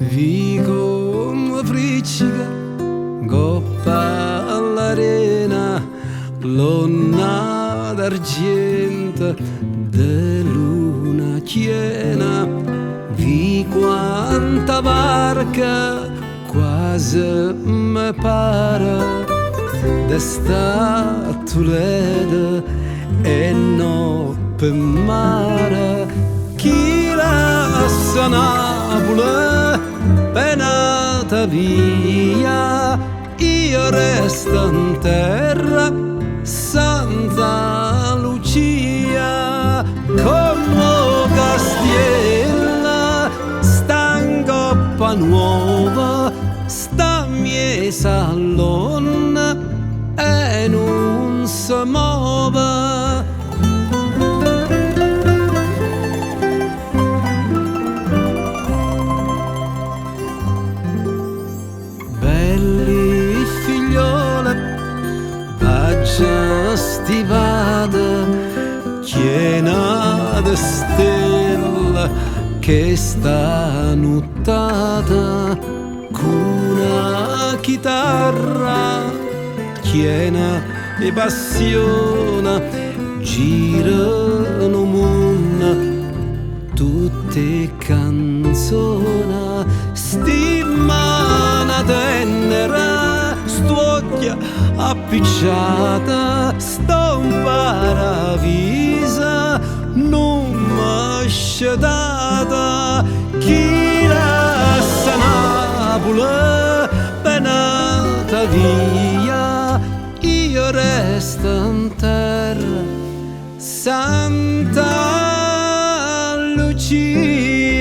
Vi comme friccica 'ncoppa all'arena l'onna d'argiento de luna chiena. Vi quanta varca quase me pare de sta a Tuledo e no pe' mare. Chi lassa Napule pe' n'ata via, io resto 'nterra Santa Lucia. Comm' 'o castiello sta 'ncopp' 'a n'uovo, sta 'mmiez' a ll'onne e nun se move. Belli figliole, v'aggia stipate chiena de stelle chesta nuttata cu na chitarra chiena 'e passione girano 'o munno tutt' 'e canzone. Sti mmane tennere, st'uocchie appicciate, sto 'mparaviso, nun me scetate. Chi lassa Napule pe' n'ata via, io resto 'nterra Santa Lucia.